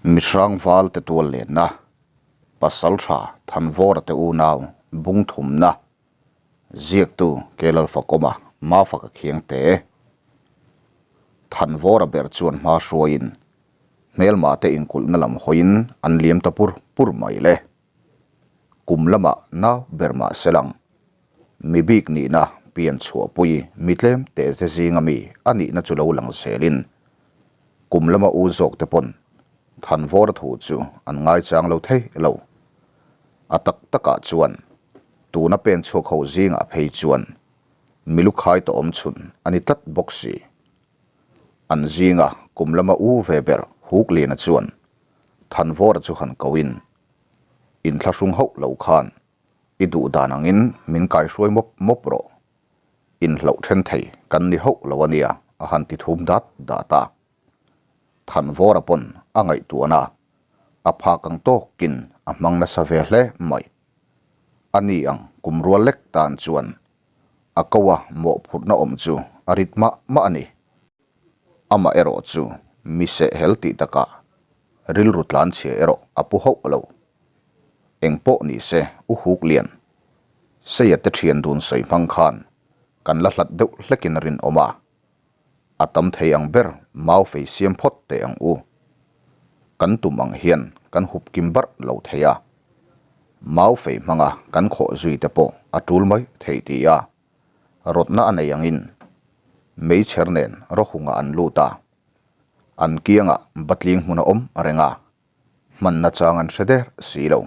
Mihrang val te tual lenna, Pasaltha Thanvawra te unau bung thumna, ziaktu Kelalfakawma Mafaka Khiangte. Thanvawra ber chuan hma hruaiin hmelma te inkulhna lam hawiin an liam ta pur pur mai le. Kum lamah nau ber mah se lang. Mi bik nihna pian chhuahpui mi tlem teh ze zinga mi a nihna chu lo lang zelin kum lama u zawk te pawn Thanvawra thu chu an ngaichang lo thei lo. A tak takah chuan tuna pen chhuak ho zingah phei chuan mi lukhai tawh awm chhun a ni tlat bawk si. An zinga kum lama u ve ber Hukliana chuan Thanvawra chu han koin inthlahrung hauh lo khan i duh dan angin min kaihruai mawp mawp rawh. Inhlauh then thei kan ni hauh lo a nia a han ti thum dat dat a. Thanvawra pawn a ngaihtuahna a phak ang tawkin a hmang nasa ve hle mai. A ni ang kum rual lek tan chuan a ko a mawhphurhna awm chu a rit mah mah a ni. Amaherawh chu mi sehhel tih takah rilru tlanchhia erawh a pu hauh lo. Eng pawh ni se U Huk Lian, Seia te thian dun sawi hmang khan kan la hlat deuh hlekin a rinawm a, a tam thei ang ber mau fei siam phawt teh ang u. Kan tum ang hian kan hup kim barh lo thei a, mau fei hmanga kan khawh zui te pawh a tul mai thei ti a, rawtna a nei angin meichher nen rawhungah an lut a, an kiangah batling hmun a awm reng a. Hmanna chang an hre der si lo.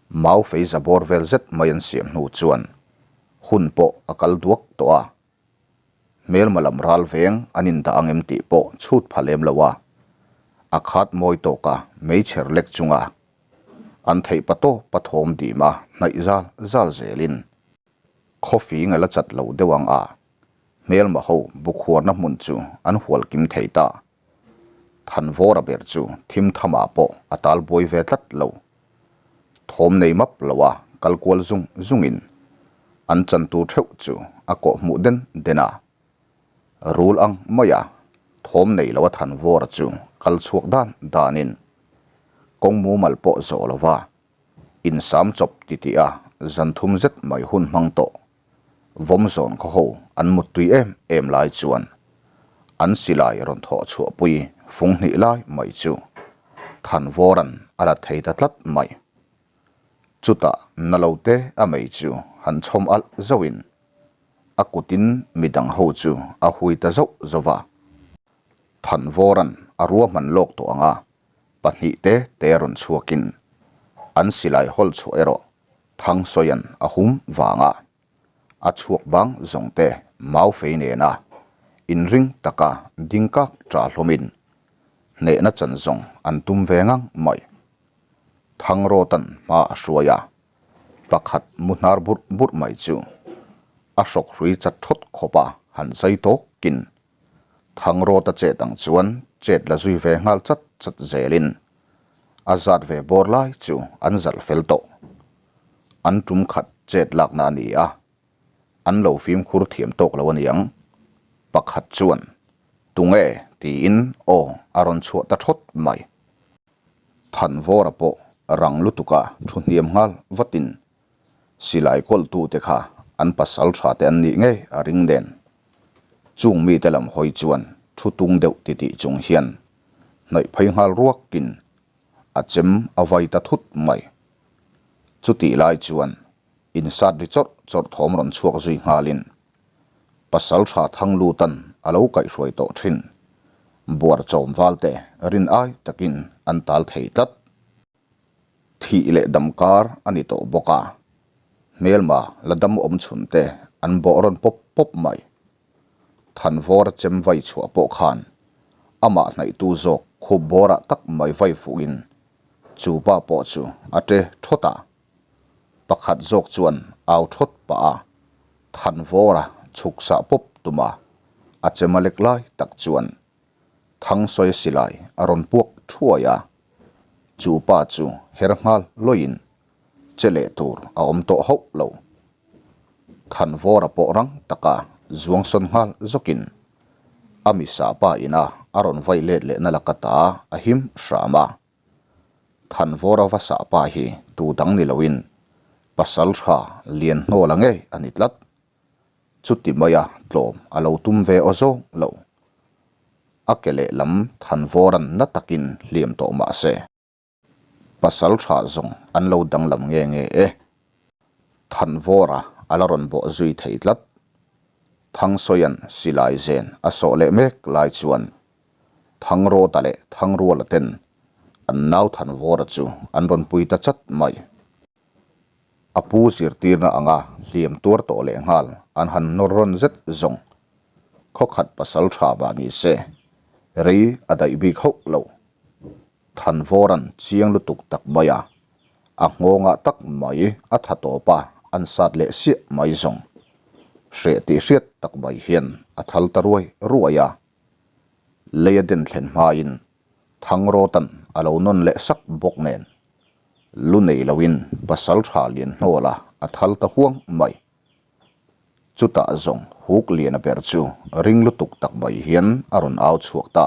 Mau fei za bawr vel zet mai an siam hnu chuan hun pawh a kal duak tawh a. Hmelma lam ral veng an indah ang em tih pawh chhut pha lem lo a. A khat mawi tawk a meichher lek chunga an theih pa tawp a thawm dim a hnaih zal zal zelin khawfing a la chat lo deuh ang a, hmelma ho bukhuarna hmun chu an hual kim thei ta. Thanvawra ber chu thim thamah pawh a tal buai ve tlat lo. Thawm nei map lo a kal kual zung zungin an chan tur theuh chu a kawh hmuh den den a. Rul ang maia thawm nei lo a Thanvawra chu kal chhuak dan danin kawng mumal pawh zawh lo va insam chawp titih a zan thum zet mai hun hmang tawh. Vawm zawn khaw ho an muttui em em lai chuan an silai rawn thawh chhuahpui fung hnih lai mai chu Thanvawra'n a la thei ta tlat mai. Chutah na lo te a mei chu han chhawm alh zauhin a kutin midang ho chu a hui ta zauh zauh a. Thanvawra'n a ruahman lawk tawh ang a, pahnih te te rawn chhuakin an silai hawl chhuah erawh Thangsawia'n a hum vanga a chhuak bang zawng te mau fei nena inring taka ding kak ṭah hlawmin hnehna chan zawng an tum ve ngang mai. Thangrawta'n hma a hruai a, pakhat mu hnar burh burh mai chu a hrawk hrui chat thawt khawp a han zai tawkin Thangrawta chet ang chuan chet la zui ve nghal chat chat zelin a zat ve bawr lai chu an zalh fel tawh. An tum khat chet lakna a ni a, an lo fimkhur thiam tawk lo a niang. Pakhat chuan, Tunge? tiin aw a rawn chhuah ta thawt mai. Thanvawra pawh rang lutuka thu hniam nghal vatin silai kawlhtute kha an pasal tha te an nih ngei a ring nen. Chung mite lam hawi chuan thu tung deuh titih chung hian hnaih phei nghal ruakin a chem a vai ta thut mai. Chutih lai chuan insat ri chawrh chawrh thawm rawn chhuak zui nghalin pasal tha thang lutan a lo kaihhruai tawh thin. Buar chawm valte rin ai takin an tal thei tlat. Thih leh dam kar a ni tawh bawk a, hmelma la dam awm chhun te an bawh rawn pawp pawp mai. Thanvawra chem vai chhuah pawh khan amah hnaihtu zawk khup bawrah tak mai vai fuhin chu pa pawh chu a ṭe thawt a. Pakhat zawk chuan au thawt pah a, Thanvawra chhuk sah pawp tuma a chem a lek lai tak chuan Thangsawi silai a rawn puak thuai a, chu pa chu her nghal lawiin che leh tur a awm tawh hauh lo. Thanvawra pawh rang taka zuang sawn nghal zawkin a misa pa ina a rawn vai let lehna laka ta a him hram a. Thanvawra va sah pa hi tu dang ni loin pasal tha lian hnawla ngei a ni tlat. Chuti maia tlawm a lo tum ve aw zawng lo. A ke lehlam Thanvawra'n na takin hliam tawh mah se. Pasal tha zawng an lo danglam nge nge e. Thanvawra a la rawn bawh zui thei tlat. Thangsawia'n silai zen a sawh leh mek lai chuan Thangrawta leh Thangruala ten an nau Thanvawra chu an rawn pui ta chat mai. A pu zirtirna anga hliam tuar tawh leh nghal an han nawr rawn zet zawng. Khawkhat pasal tha mah ni se, rei a daih bik hauh lo. Thanvawra'n chiang lutuk tak mai a, a nghawngah tak mai a tha tawp a, an sat leh siah mai zawng. Hreh tih hriat tak mai hian a thal ta ruai ruai a. Lei a den thlen hmain Thangrawta'n a lo nawn leh sak bawk nen, lu nei loin pasal tha lian hnawla a thal ta huang mai. Chutah zawng huk liana ber chu ring lutuk tak mai hian a rawn au chhuak ta.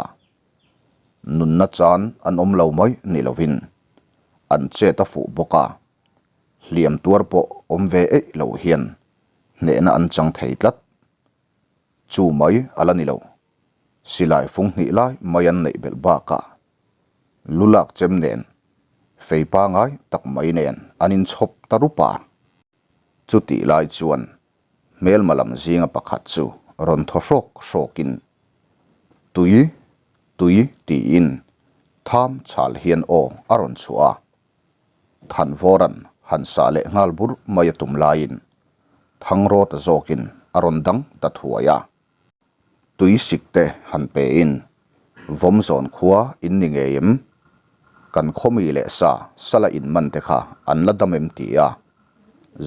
Nunna chan an awm lo mai ni lovin an chet a fuh bawk a, hliam tuar pawh awm ve eih lo hian hnehna an chang thei tlat. Chu mai a la ni lo, silai fung hnih lai mai an neih belh bakah lu lak chem nen, fei pangai tak mai nen an inchhawp ta rup a. Chutih lai chuan Hmelma lam zinga pakhat chu rawn thaw hrawk hrawkin, Tui, tui tiin tham chhal hian aw a rawn chhuah a. Thanvawra'n han sah leh nghal bur mai a tum laiin Thangrawta zawkin a rawn dang ta thuai a. Tui sik te han pein Vawmzawn khua in ni ngei em? Kan khawmi leh sa sala in man te kha an la dam em ti a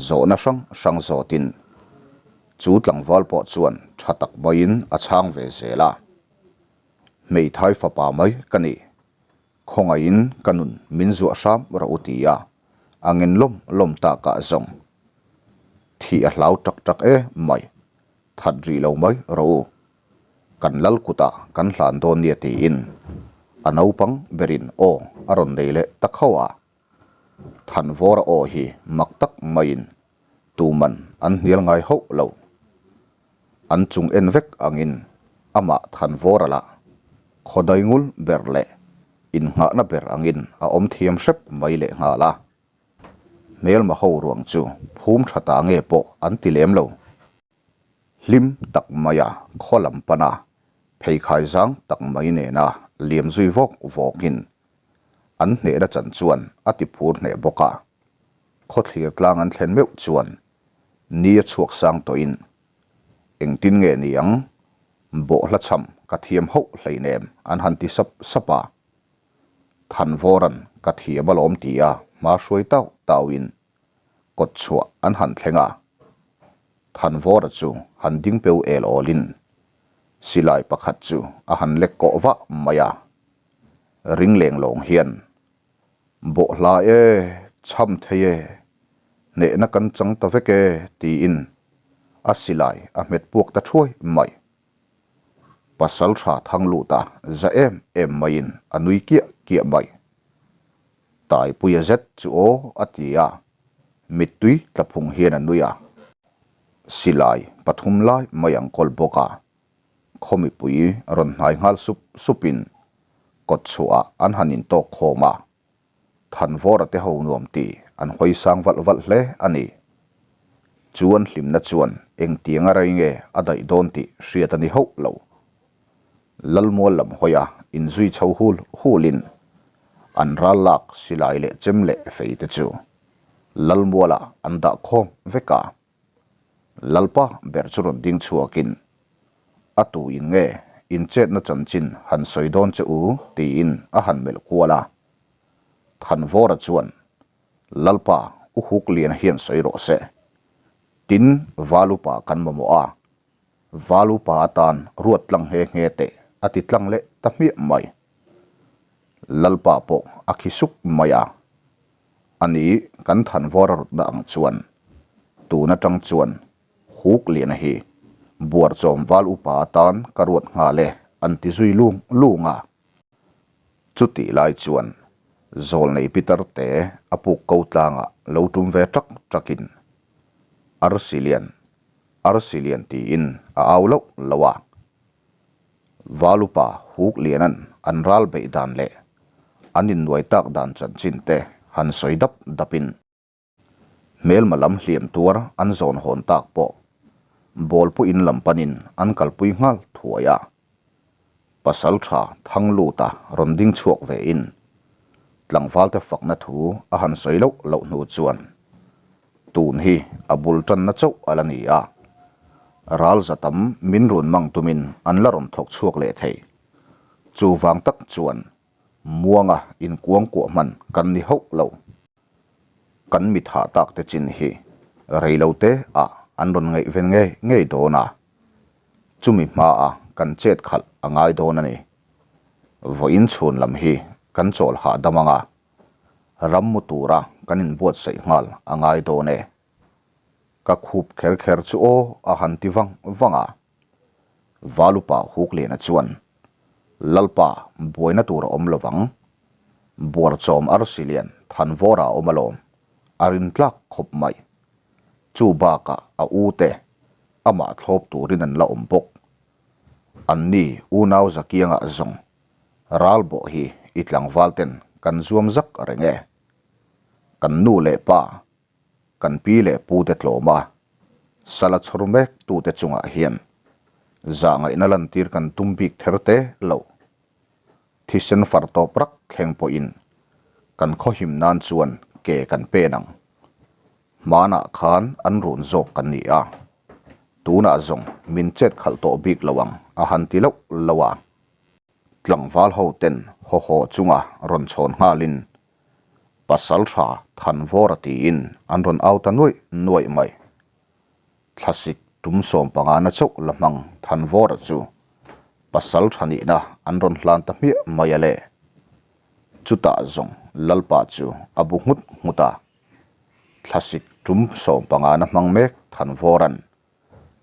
zawhna hrang hrang zawtin chu tlangval pawh chuan tha tak maiin a chhang ve zel a. Hmeithai fapa mai ka ni, khawngaihin ka nun min zuah hram rawh u ti a a ngen lawm lawm takah zawng thih a hlau tak tak e mai. That rih lo mai rawh u. Kan lal kutah kan hlan dawn nia tiin a naupang berin aw a rawn nei leh ta khauh a. Thanvawra aw hi mak tak maiin tuman an hnial ngai hauh lo. An chung en vek angin amah Thanvawra lah khawdai ngul ber leh innghahna ber angin a awm thiam hrep mai lehnghal a. Hmelma ho ruang chu phum tha ta nge pawh an ti lem lo. Hlim tak maia khaw lam pana pheikhai zang tak mai nena liam zui vawk vawkin an hnehna chan chuan a ti phur hneh bawk a. Khawthlir tlang an thlen meuh chuan ni a chhuak sang tawhin engtin nge ni ang bawhhla chham ka thiam hauh hleinem an han ti sap sap a. Thanvawra'n ka thiam alawm ti a hma hruai tau tauin kawt chhuah an han thleng a. Thanvawra chu han ding peu el awlin silai pakhat chu a han lek kawh vah mai a. Ring leng lawng hian, Bawhhla e, chham thei e, hnehna kan chang ta vek e tiin a silai a hmet puak ta thuai mai. Pasal tha thang lut a, za em em maiin a nui kiah kiah mai. Taipuia zet chu aw a ti a, mittui tla phung hian a nui a. Silai pathum lai mai ang kawl bawk a, khaw mipui rawn hnai nghal sup supin kawt chhuah an han intawk khawm a. Thanvawra te ho nuam ti an hawi sang valh valh hle a ni. Chu an hlimna chuan engtiang a rei nge a daih dawn tih hriat a ni hauh lo. Lalmual lam hawia inzui chho hul hulin an ral lak silai leh chem leh fei te chu Lalmualah an dah khawm vek a. Lalpa ber chu rawn ding chhuakin, A tu in nge in chetna chanchin han sawi dawn che u? tiin a han melh kual a. Thanvawra chuan, Lalpa, u huk lian hian sawi rawh se. Tin, Valupa kan mamawh a, Valupa atan ruat tlang nghe nghe teh a ti tlang leh ta hmiah mai. Lalpa pawh a khi suk mai a. A ni, kan Thanvawra rawtna ang chuan tun atang chuan Huk Liana hi buarchawm val upa atan ka ruat nghal e an ti zui lung lung a. Chutih lai chuan Zawlnei Pitar te a puk ko tlangah lo tum ve ṭak ṭakin Arsi lian, Arsi lian tiin a au loh loh a. Valupa Huk Lianan an ral beih dan leh an innuai tak dan chanchin te han sawi dap dapin Hmelma lam hliam tuar an zawn hawn tak pawh bawlpu in lam panin an kalpui nghal thuai a. Pasal tha thang luta rawn ding chhuak ve in tlangvalte fakna thu a han sawi loh loh hnu chuan tun hi a bul tanna chauh a la ni a, ral za tam min run mang tumin an la rawn thawk chhuak leh thei. Chuvang tak chuan Muanga inkuangkuah hman kan ni hauh lo. Kan mi thah tak te chin hi rei lo te ah an rawn ngaihven ngei ngei dawn a, chumi hma a kan chet khalh a ngai dawn a ni. Vawiin chhun lam hi kan chawl hahdam anga ram mu tura kan inbuatsaih nghal a ngai dawn e. Ka khup kher kher chu aw a han ti vang vang a. Valupa Hukliana chuan, Lalpa, buaina tur a awm lovang. Buarchawm arsi lian Thanvawra a awm alawm, a rintlak khawp mai. Chu bakah a u te amah thlawp turin an la awm bawk. Anni unau Zakiangah zawng ralbawh hi i tlangval ten kan zuam zak reng e. Kan nu leh pa Kan pi leh pu te tlawm a, sala chhawr mek tu te chungah hian zahngaihna lantir kan tum bik ther te lo. Thisen far tawp rak thleng pawhin kan khawhim nan chuan ke kan pen ang. Hmanah khan an run zawk kan ni a, tunah zawng min chet khalh tawh bik lo ang a han ti loh loh a. Tlangval ho ten haw haw chunga rawn chhawn nghalin Pasal tha Thanvawra tiin an rawn au ta nuaih nuaih mai. Thlasik tum 15 na chauh la hmang Thanvawra chu pasal tha nihna an rawn hlan ta hmiah mai a le. Chutah zawng Lalpa chu a bu nghut nghut a. Thlasik tum 15 na hmang mek Thanvawra'n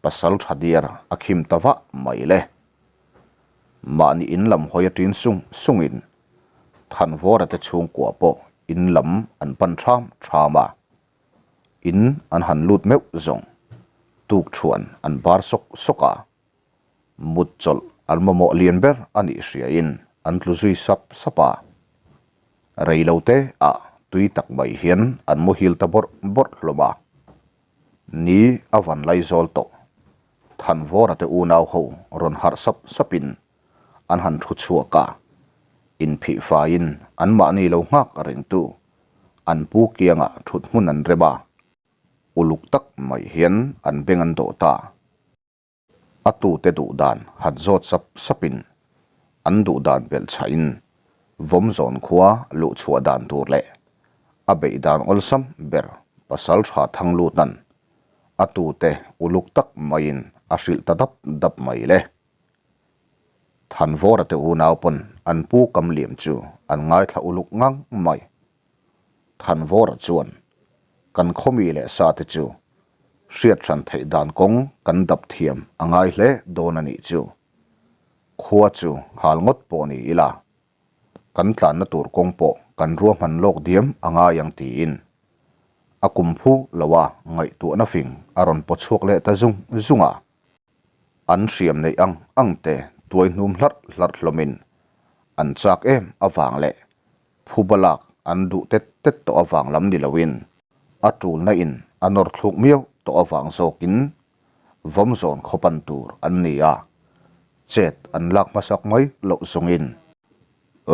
pasal tha diar a khim ta vah mai le. Mahni in lam hawi a ṭin sung sungin Thanvawra te chhungkua pawh in lam an pan ṭham ṭham a, in an han lut meuh zawng tuk ṭhuan an bar sawk sawk a, mut chawlh an mamawh lian ber a nih hriain an tlu zui sap sap a. Rei lo te ah tui tak mai hian an muhil ta bawrh bawrh hlawm a. Ni a van lai zawl tawh. Thanvawra te unau ho rawn harh sap sapin an han thu chhuak a, inphih faiin anmahni lo nghak rengtu an pu kiangah thut hmun an rem a, uluk tak mai hian an beng an dawh ta. A tute duh dan han zawt sap sapin an duh dan belh chhahin Vawmzawn khua luh chhuah dan tur leh a beih dan awlsam ber pasal tha thang lutnan a tute uluk tak maiin a hrilh ta dap dap mai le. Thanvawra te unau pawn an pu kam liam chu an ngaithla uluk ngang mai. Thanvawra chuan kan khawmi leh sa te chu hriat hran theih dan kawng kan dap thiam a ngai hle dawn a nih chu. Khua chu hal ngawt pawh ni ila, kan tlanna tur kawng pawh kan ruahman lawk diam a ngai ang tiin a kum phu loa ngaihtuahna fing a rawn paw chhuak leh ta zung zung a. An hriam neih ang ang te tuai hnum hlarh hlarh hlawmin an chak em avang leh Phuba lak an duh tet tet tawh avang lam ni loin a tulna in a nawr thluk miau tawh avang zawkin vawmzawn khaw pan tur an ni a, chet an lak hmasak mai loh zawngin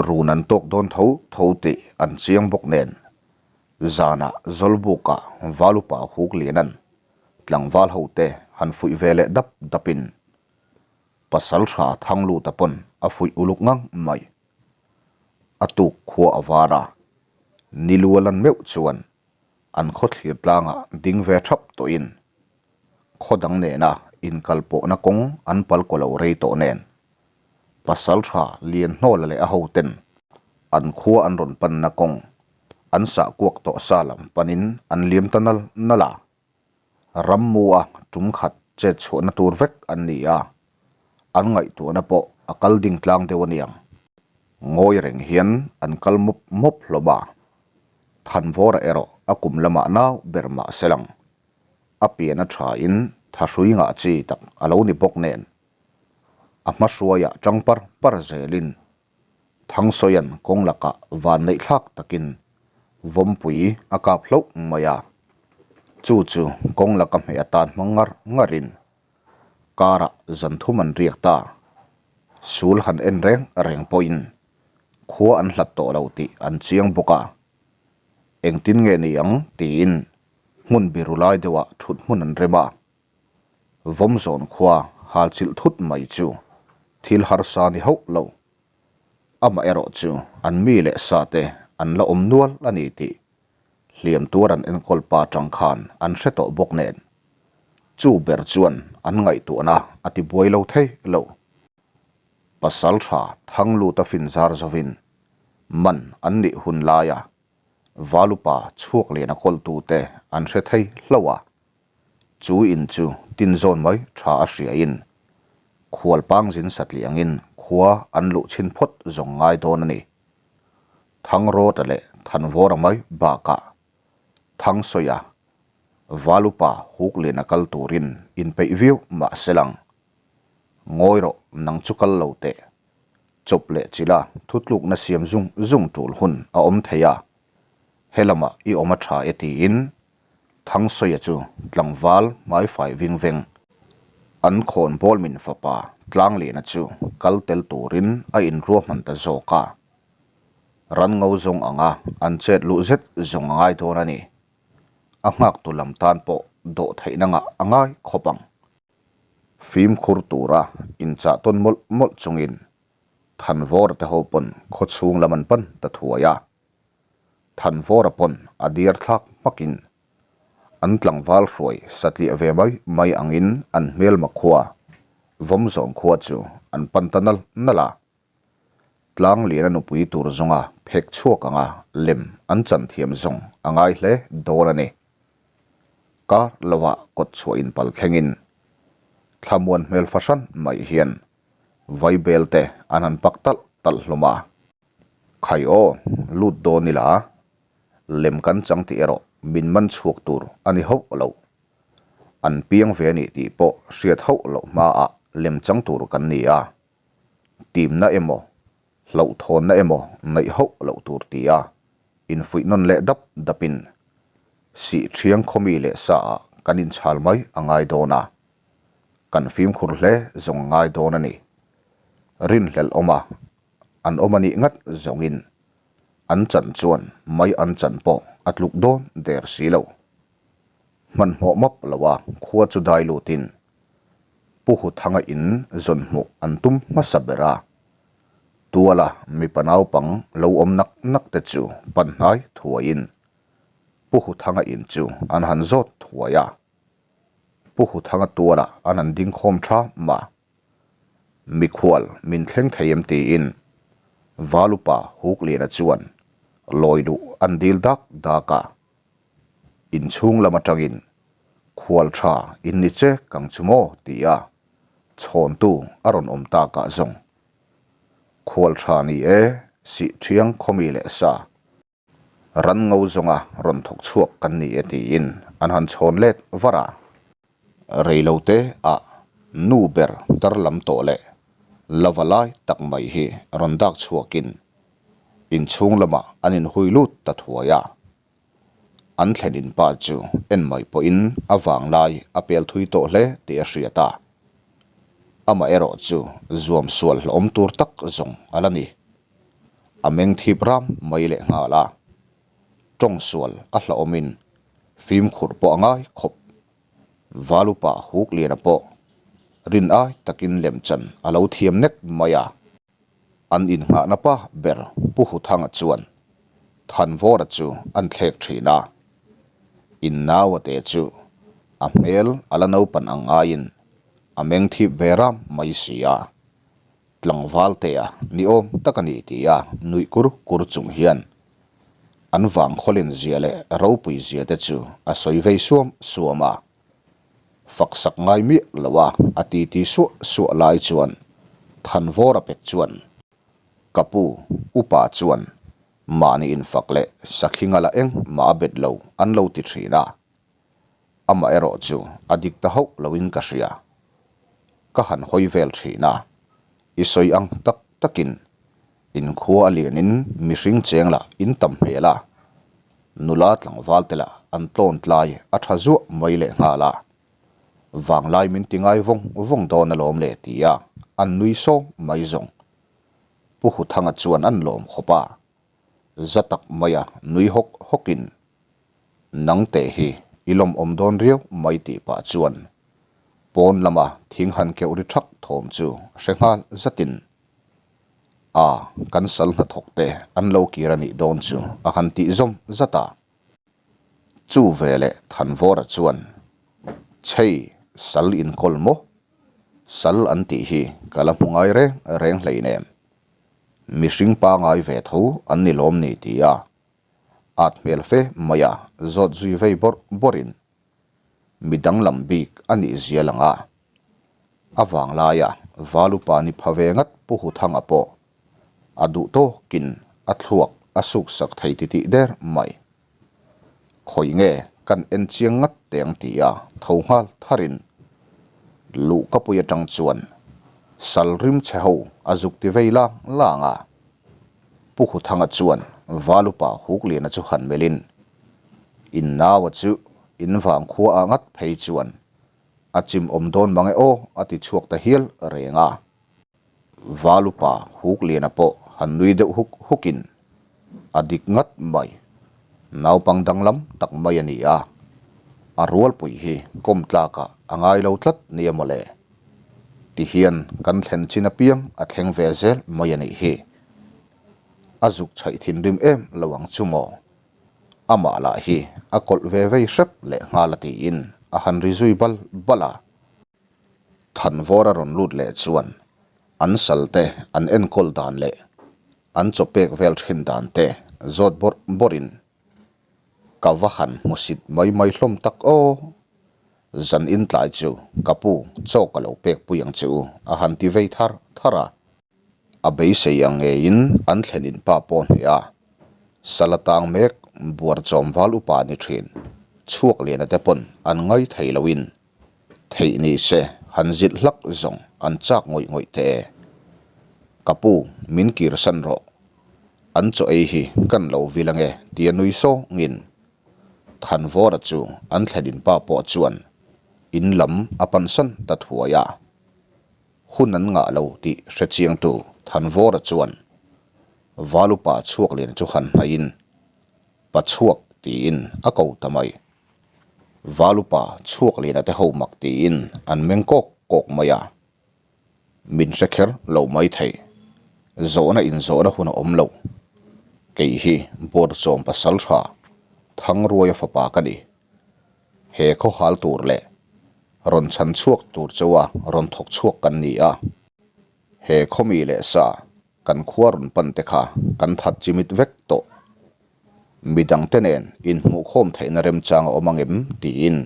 run an tawk dawn tho tho tih an chiang bawk nen zanah Zawlbukah Valupa Hukliana'n tlangval hote han fuih ve leh dap dapin pasal tha Thangluta pawn a fuih uluk ngang mai. A tuk khua a var a, ni lu a lan meuh chuan an khaw thlir tlangah ding ve thap tawhin khaw dang nena inkal pawhna kawng an pal kaw lo rei tawh nen pasal tha lian hnawla leh a hoten an khua an rawn panna kawng an sah kuak tawh sa lam panin an liam ta nal nal a. Rammu a tum khat chet chhuahna tur vek an ni a, an ngaihtuahna pawh. a kal ding tlang deuh a niang. Ngawi reng hian an kal mawp mawp hlawm a. Thanvawra erawh a kum lamah nau ber mah se lang. A pian a thain thahrui ngah chi tak a lo ni bawk nen. A hma hruaiah tang par par zelin Thangsawia'n kawng lakah van neih thlak takin Vawmpui a kap hlauh mai a. Chu chu kawng laka hmeh atan hmang ngar ngarin karah zan thum an riak ta. Sul han en reng reng pawhin khua an hlat tawh lo tih an chiang bawk a. Engtin nge ni ang tiin hmun biru lai deuhah thut hmun an rem a. Vawmzawn khua hal chilh thut mai chu thil harsa ni hauh lo. Amaherawh chu an mi leh sa te an la awm nual a ni tih hliam tuar an enkawl pa tang khan an hre tawh bawk nen. Chu ber chuan an ngaihtuahna a ti buai lo thei lo. Pasal tha Thangluta fin zar zovin man an nih hun laia Valupa chhuak lian a kawltute an hre thei hlauh a. Chu in chu tin zawn mai tha a hriain khual pangzin satliah angin khua an luh chhin phawt zawng ngai dawn a ni. Thangrawta leh Thanvawra mai bakah Thangsawiha Valupa Hukliana kal turin inpeih viau mah se lang. Ngawi rawh nang chu kal lo teh. Chawp leh chila thutlukna siam zung zung tul hun a awm thei a, helamah i awm a tha e tiin Thangsawiha chu tlangval hmaifai ving veng an khawn Bawlmin fapa Tlangliana chu kal tel turin a inruahman ta zawk a. Ran ngo zawng anga an chet luh zet zawng a ngai dawn a ni. A nghaktu lam tan pawh dawh theihna ngah a ngai khawp ang. Fimkhur tura inchah tawn mawlh mawlh chungin Thanvawra te ho pawn khawchhung lam an pan ta thuai a. Thanvawra pawn a diar thlak hmakin an tlangval hruai satliah ve mai mai angin an hmelma khua, Vawmzawn khua chu an pan ta nal nal a. Tlangliana nupui tur zawnga phek chhuak anga lem an chan thiam zawng a ngai hle dawn a ni. Kar lovah kawt chhuah inpal thlengin thlamuan hmel fahran mai hian vaibel te an han pak talh talh hlawm a. Khai aw, lut dawn ila, lem kan chang tih erawh min man chhuak tur a ni hauh lo. An piang ve a nih tih pawh hriat hauh loh hmaah lem chang tur kan ni a, timna emaw, hlauhthawnna emaw neih hauh loh tur ti a infuih nawn leh dap dapin sih thiang khawmi leh saah kan inchhal mai a ngai dawn a, kan fimkhur hle zawng a ngai dawn a ni. Rinhlelh awma an awm a nih ngat zawngin an chan chuan mai an chan pawh a tluk dawn der si lo. Hmanhmawh map loa khua chu dai lutin Pu Huthanga in zawn hmuh an tum hmasa ber a, tuala mipa naupang lo awm nak nak te chu pan hnai thuaiin Pu Huthanga in chu an han zawt thuai a. Pu Huthanga tuala an han ding khawm tha mah. Mikhual min thleng thei em tiin Valupa Hukliana chuan lawi duh an dil dak dak a. Inchhung lam atangin khual tha in ni che kang chu maw ti a chhawntu a rawn awm takah zawng khual tha ni e sih thiang khawmi leh sa Ran ngo zawnga rawn thawk chhuak kan ni e tiin an han chhawn let var a. Reilote ah nu ber tar lam tawh leh lava lai tak mai hi rawn dak chhuakin inchhung lamah an inhui lut ta thuai a. An thlen in pa chu en mai pawhin a vanglai a pel thui tawh hle tih a hriat a. Amaherawh chu zuam sual hlawm tur tak zawng a la ni. A meng thip ram mai leh nghal a. Tawng sual a hlauhawmin fimkhur pawh a ngai khawp. Valupa Hukliana pawh rin ai takin lemchan a lo thiam nek mai a. An innghahna pa ber Pu Huthanga chuan Thanvawra chu an thlek thin a, in naua te chu a hmel a la naupan ang aiin a meng thip ve ram mai si a, tlangval tea ni awm tak a ni tia nuih kur kur chung hian an vang khawlin zia leh ropui zia te chu a sawi vei suam suam a. Fak sak ngai miah lo a, a titi suah suah lai chuan Thanvawra pek chuan, Ka pu, upa chuan mahni infak leh sakhi ngala eng mah a bet lo an lo ti thin a. Amaherawh chu a dik ta hauh loin ka hria. Ka han hawi vel thin a, i sawi ang tak takin inkhua a lianin mihring cheng lah in tam hmel a, nula tlangval te lah an tlawn tlai a tha zuah mai lehnghal a. Vanglai min ti ngai vawng vawng dawn alawm le ti a an nui sawng mai zawng. Pu Huthanga chuan an lawm khawp a, za tak maia nui hawk hawkin, Nang teh hi i lawmawm dawn riau mai tih pah chuan pawn lama thing han keuh ri thak thawm chu hre nghal zatin, A, kan sal hnathawk te an lo kir a nih dawn chu a han tih zawm zat a. Chu veleh Thanvawra chuan, Chhei, sal inkawl maw? Sal an tih hi ka la hmu ngai reng reng hleinem. Mihring pangai ve tho an ni lawm ni ti a, at hmel fe mai a zawt zui vei bawrh bawrhin mi danglam bik a nih zia lang a. A vanglaia Valupa ni pha ve ngat Pu Huthanga pawh a duh tawkin a thluak a suk sak thei titih der mai. Khawi nge kan en chiang ngat teh ang ti a tho nghal tharin luhkapui atang chuan sal rim chhe ho a zuk ti vei lang lang a. Pu Huthanga chuan Valupa Hukliana chu han melhin, In naua chu in vangkhua ah ngat phei chuan a chim awm dawn mang e aw a ti chhuak ta hial reng a. Valupa Hukliana pawh han nui deuh huk hukin a dik ngat mai. Naupang danglam tak mai a ni a, a rualpui hi kawm tlakah a ngai lo tlat nia mawle. Tihian kan thlen chin apiang a thleng ve zel mai a nih hi. A zuk chhaih thinrim em lo ang chu maw? Amah lah hi a kawlh ve vei hrep leh nghal a tiin a han ri zui bal bal a. Thanvawr a rawn lut leh chuan an sal te an enkawl dan leh an chaw pek vel thin dan te zawt bawrh bawrhin ka va han hmusit mai mai hlawm tak aw. Zan in tlai chu ka pu chaw ka lo pek pui ang che u a han ti vei thar thar a. A beisei ang ngeiin an thlen in pa pawh hne a, sal atang mek buar chawm val upa ni thin chhuak liana te pawn an ngai thei loin Theih ni se, han zilh hlak zawng an chak ngawih ngawih teh e. Ka pu, min kirsan rawh. An chaw ei hi kan lo vil ange tia nui sawngin Thanvawra chu an thlenin pa pawh chuan in lam a pansan ta thuai a. Hun an ngah lo tih hre chiangtu Thanvawra chuan Valupa chhuaklian chu han hnaihin, Pa chhuak tiin a ko ta mai. Valupa chhuak liana te ho mak tiin an meng kawk kawk mai a, min hre kher lo mai thei. Zawhna inzawhna hun a awm lo. Kei hi Bawrchawm pasal tha Thangruaia fapa ka ni. He khaw hal tur leh rawn chhan chhuak tur chaua rawn thawk chhuak kan ni a. He khawmi leh sa kan khua rawn pan te kha kan that chimit vek tawh. Midangte nen inhmuhkhawm theihna remchang a awm angem tiin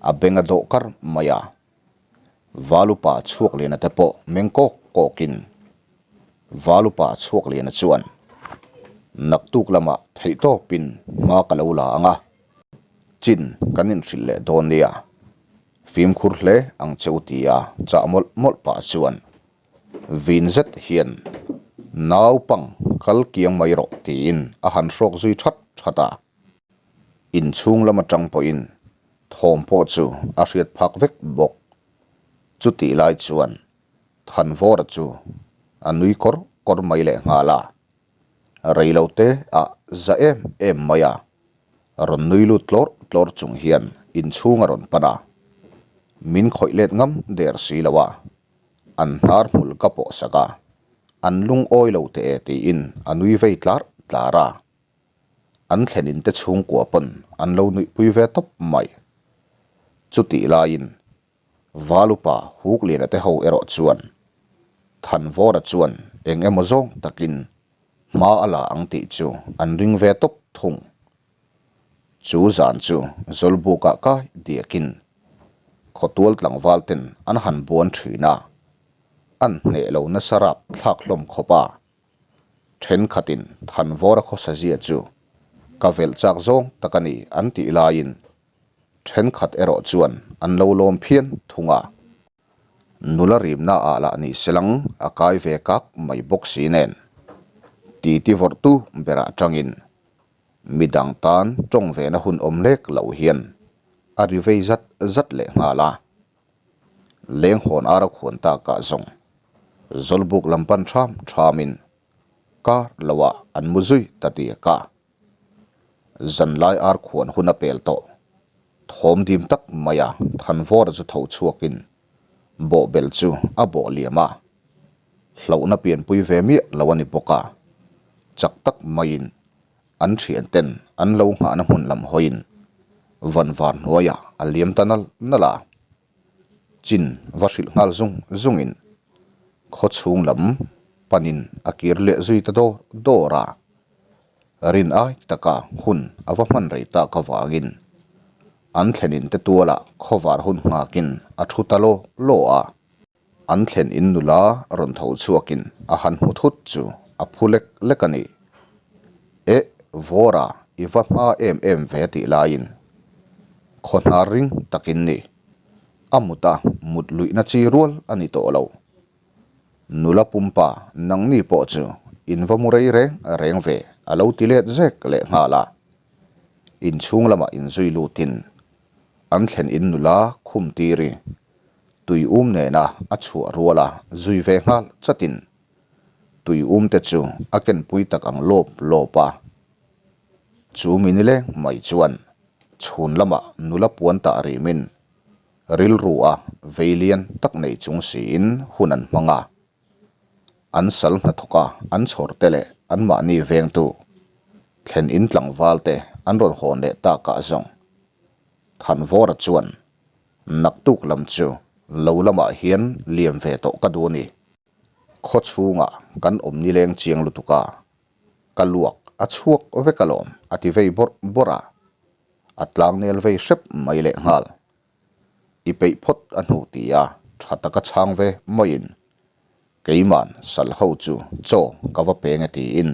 a beng a dawh kar mai a. Valupa Chhuakliana te pawh meng kawk kawkin Valupa Chhuakliana chuan naktuk lamah theihtawpin hma ka lo la ang a, chin kan inhrilh leh dawn nia. Fimkhur hle ang che u tia chah mawlh mawlh pah chuan vin zet hian naupang kal kiang mai rawh tiin a han hrawk zui that that a. Inchhung lam atang pawhin thawm pawh chu a hriat phak vek bawk. Chutih lai chuan Thanvawra chu a nui kawr kawr mai leh nghal a. Reilote ah za em em mai a, rawn nui lut tlawr tlawr chung hian inchhung a rawn pan a, min khawih let ngam der si lo a, an hnar hmul ka pawh sak a, an lungawi lo teh e tiin a nui vei tlar tlar a, an thlenin te chhungkua pawn an lo nuihpui ve tawp mai. Chutih laiin Valupa Hukliana te ho erawh chuan Thanvawra chuan eng emaw zawng takin hma a la ang tih chu an ring ve tawp thung. Chu zan chu Zawlbukah kai diakin khawtual tlangval ten an han buan thin a. An hneh lo nasa rap thlak hlawm khawp a. Thenkhatin Thanvawra khawsa zia chu ka velh chak zawng tak a ni an tih laiin thenkhat erawh chuan an lo lawm phian thung a. Nula rimna ah lah ni selang a kai ve kak mai bawk si nen titi vawrhtu berah tangin midang tan tawng vena hun awm lek lo hian a ri vei zat zat leh nghal a. Lenghawn ar a khuan tak ah zawng Zawlbuk lam pan ṭham ṭhamin kar loah an mu zui ta diak a. Zanlai ar khuan hun a pel tawh. Thawm dim tak maia Thanvawra chu tho chhuakin bawhbel chu a bawh liam a. Hlauhna pianpui ve miah lo a ni bawk a. Chak tak maiin an thianten an lo nghahna hmun lam hawiin vanvar hnuaiah a liam ta nal nal a. Chin va hrilh nghal zung zungin khaw chhung lam panin a kir leh zui ta dawr dawr a. Rin ai taka hun a va hman rei tak avangin an thlen in te tualah khawvar hun nghakin a thu ta law law a. An thlen in nula rawn tho chhuakin a han hmu thut chu a phu lek lek a ni. Eh, Vawra, i va hma em em ve tih laiin khaw hnar ring takin ni. A mut a mut luihna chi rual a ni tawh lo. Nula pumpa nangni pawh chu in va mu rei reng reng ve a lo ti let zek leh nghal a. Inchhung lamah inzui lutin an thlen in nula khum tiri tui um nena a chhuah rual a zui ve nghal chatin tui um te chu a kenpui tak ang lawp lawp a. Chu mi nileng mai chuan chhun lamah nula puan tah rimin rilru a vei lian tak nei chung siin hun an hmang a. An sal hnathawk a an chhawr te leh anmahni vengtu thlen in tlangval te an rawn hawn leh takah zawng Thanvawra chuan Naktuk lam chu lo lamah hian liam ve tawh ka duh a ni. Khaw chhungah kan awm nileng chiang lutuk a, ka luak a chhuak vek alawm a ti vei bawrh bawrh a, a tlangnel vei hrep mai leh nghal. I peih phawt a hnu ti a tha taka chhang ve maiin keiman sal ho chu chaw ka va peng e tiin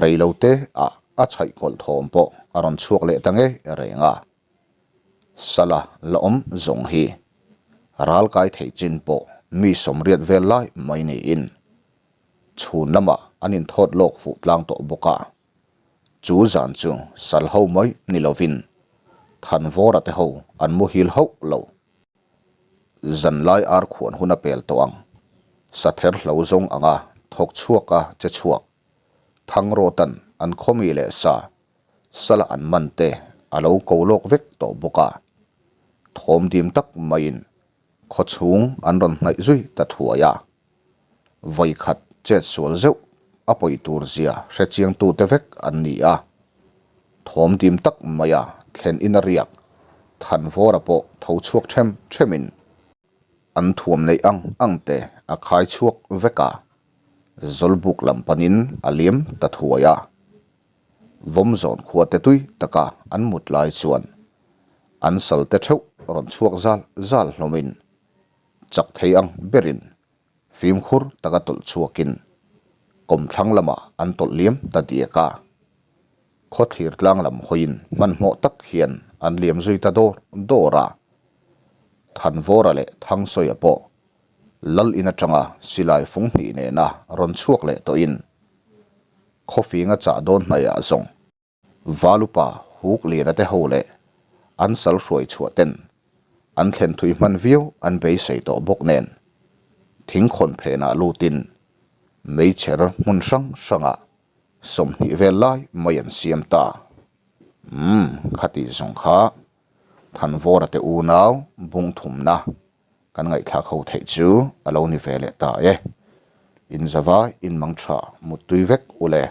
reilote ah a chhaih kawlh thawm pawh a rawn chhuak leh ta ngei reng a. Sala la awm zawng hi ral kai thei chin pawh mi sawmriat vel lai mai niin chhun lamah an inthawt lawk fuh tlang tawh bawk a. Chu zan chu sal ho mai ni lovin Thanvawra te ho an muhil hauh lo. Zanlai ar khuan hun a pel tawh ang. Sather hlo zawng anga thawk chhuak a che chhuak. Thangrawtan an khawmi leh sa Sala an man te a lo ko lawk vek tawh bawk a, thawm dim tak maiin khaw chhung an rawn hnaih zui ta thuai a. Vawi khat chet sual zeuh a pawi tur zia hre chiang tute vek an ni a. Thawm dim tak maia thlen in a riak Thanvawra pawh tho chhuak them themin an thuam neih ang ang te a khai chhuak vek a, Zawlbuk lam panin a liam ta thuai a. Vawmzawn khua te tui taka an mut lai chuan an sal te theuh rawn chhuak zal zal hlawmin chak thei ang berin fimkhur taka tawlh chhuakin kawmthlang lamah an tawlh liam ta diak a. Khawthlir tlang lam hawiin hmanhmawh tak hian an liam zui ta dawr dawr a. Thanvawra leh Thangsawiah pawh Lal in atanga silai fung hnih nena rawn chhuak leh tawhin Khawfing a chah dawn hnaihah zawng Valupa huk liana te ho leh an sal hruai chhuah ten an thlen thui hman viau an beisei tawh bawk nen thingkhawn phenah lutin meichher hmun hrang hrangah 20 vel lai mai an siam ta. Umm khati zawng kha Thanvawra te unau bung thumna Kan ngaihthlak ho theih chu a lo ni ve leh ta e. In zavai in mang tha muttui vek u le.